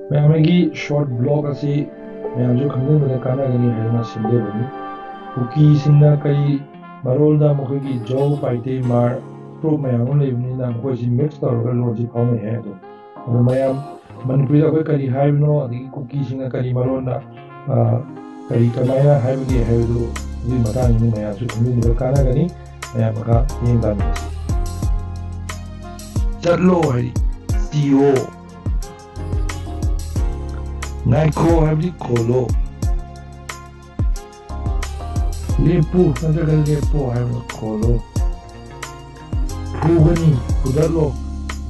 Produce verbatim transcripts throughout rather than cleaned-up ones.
ꯃꯌꯥꯝ ꯑꯩꯒꯤ short vlog ꯑꯁꯤ ꯃꯌꯥꯝꯁꯨ ꯈꯪꯖꯤꯟꯕꯗ ꯀꯥꯟꯅꯒꯅꯤ ꯍꯥꯏꯗꯨꯅ ꯁꯦꯝꯖꯕꯅꯤ꯫ ꯀꯨꯀꯤꯁꯤꯡꯅ ꯀꯔꯤ ꯃꯔꯣꯜꯗ ꯃꯈꯣꯏꯒꯤ ꯖꯧ, ꯄꯥꯏꯇꯦ, ꯃꯥꯔ, ꯄ꯭ꯔꯨꯞ ꯃꯌꯥꯝ ꯑꯃ ꯂꯩꯕꯅꯤꯅ ꯃꯈꯣꯏꯁꯤ mix ꯇꯧꯔꯒ ꯂꯣꯟꯁꯤ ꯐꯥꯎꯅꯩ ꯍꯥꯏ꯫ ꯑꯗꯣ, ꯑꯗꯣ ꯃꯌꯥꯝ ꯃꯅꯤꯄꯨꯔꯤꯗ ꯑꯩꯈꯣꯏ ꯀꯔꯤ ꯍꯥꯏꯕꯅꯣ, ꯑꯗꯒꯤ ꯀꯨꯀꯤꯁꯤꯡꯅ ꯀꯔꯤ ꯃꯔꯣꯟꯗ, ꯑ, ꯀꯔꯤ ꯀꯃꯥꯏꯅ ꯍꯥꯏꯕꯒꯦ ꯍꯥꯏꯕꯗꯨ, ꯑꯗꯨꯒꯤ ꯃꯇꯥꯡꯗ ꯃꯌꯥꯝꯁꯨ ꯈꯪꯖꯤꯟꯕꯗ ꯀꯥꯟꯅꯒꯅꯤ꯫ ꯃꯌꯥꯝ ꯃꯈꯥ ꯌꯦꯡ ꯇꯥꯃꯤꯟꯅꯁꯤ꯫ ꯆꯠꯂꯣ ꯍꯥꯏꯗꯤ ꯆꯤꯌꯣ꯫ ꯉꯥꯏꯈꯣ ꯍꯥꯏꯕꯗꯤ ꯈꯣꯂꯣ꯫ ꯂꯦꯞꯄꯨ ꯅꯠꯇ꯭ꯔꯒ ꯂꯦꯞꯄꯣ ꯍꯥꯏꯕꯗ ꯈꯣꯂꯣ꯫ ꯐꯨꯒꯅꯤ, ꯐꯨꯗꯠꯂꯣ,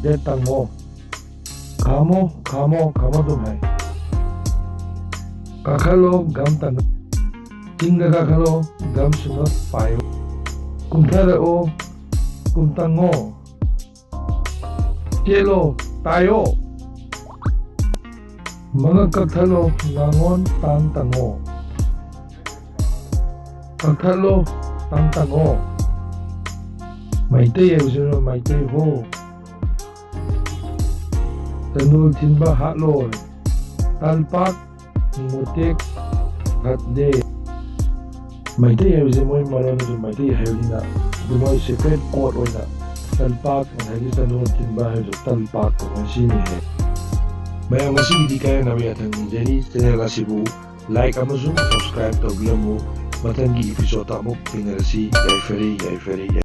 ꯗꯦꯠ ꯇꯪꯉꯣ꯫ ꯈꯥꯝꯃꯣ, ꯈꯥꯝꯃꯣ, ꯈꯥꯝꯃꯣ ꯑꯗꯨꯝ ꯍꯥꯏ꯫ ꯀꯥꯈꯠꯂꯣ, ꯒꯝ ꯇꯪꯉꯣ꯫ ꯆꯤꯡꯗ ꯀꯥꯈꯠꯂꯣ, ꯒꯝ ꯁꯨꯡꯒ ꯄꯥꯏꯌꯣ꯫ ꯀꯨꯝꯊꯔꯛꯑꯣ, ꯀꯨꯝ ꯇꯪꯉꯣ꯫ ꯆꯦꯜꯂꯣ, ꯇꯥꯏꯌꯣ꯫ ꯃꯉꯛ ꯀꯛꯊꯠꯂꯣ, ꯉꯥꯉꯣꯟ ꯇꯥꯡ ꯇꯪꯉꯣ꯫ ꯀꯛꯊꯠꯂꯣ, ꯇꯥꯡ ꯇꯪꯉꯣ꯫ ꯃꯩꯇꯩ ꯍꯥꯏꯕꯁꯤꯅ ꯃꯩꯇꯩ ꯍꯣ꯫ ꯆꯟꯗꯣꯜ ꯊꯤꯟꯕ ꯍꯥꯠꯂꯣ꯫ ꯇꯜꯄꯥꯛ ꯃꯣꯇꯦꯛ ꯍꯠꯗꯦ꯫ ꯃꯩꯇꯩ ꯍꯥꯏꯕꯁꯦ ꯃꯣꯏ ꯃꯔꯣꯟꯗꯁꯨ ꯃꯩꯇꯩ ꯍꯥꯏꯕꯅꯤꯅ, ꯑꯗꯨ ꯃꯣꯏ separate code ꯑꯣꯏꯅ ꯇꯜꯄꯥꯛ, ꯉꯁꯥꯏꯒꯤ ꯆꯟꯗꯣꯜ ꯊꯤꯟꯕ ꯍꯥꯏꯕꯁꯨ ꯇꯜꯄꯥꯛ ꯑꯗꯨꯃꯥꯏꯅ ꯁꯤꯖꯤꯟꯅꯩ ꯍꯥꯏ꯫ ꯃꯌꯥꯝ ꯉꯁꯤꯒꯤꯗꯤ ꯀꯥꯏꯅꯅꯕ ꯌꯥꯊꯪ ꯅꯤꯖꯔꯤ꯫ Channel ꯑꯁꯤꯕꯨ like ꯑꯃꯁꯨꯡ subscribe ꯇꯧꯕꯤꯔꯝꯃꯨ꯫ ꯃꯊꯪꯒꯤ episode ꯑꯃꯨꯛ ꯊꯦꯡꯅꯔꯁꯤ꯫ ꯌꯥꯏꯐꯔꯦ, ꯌꯥꯏꯐꯔꯦ, ꯌꯥꯏꯐꯔꯦ꯫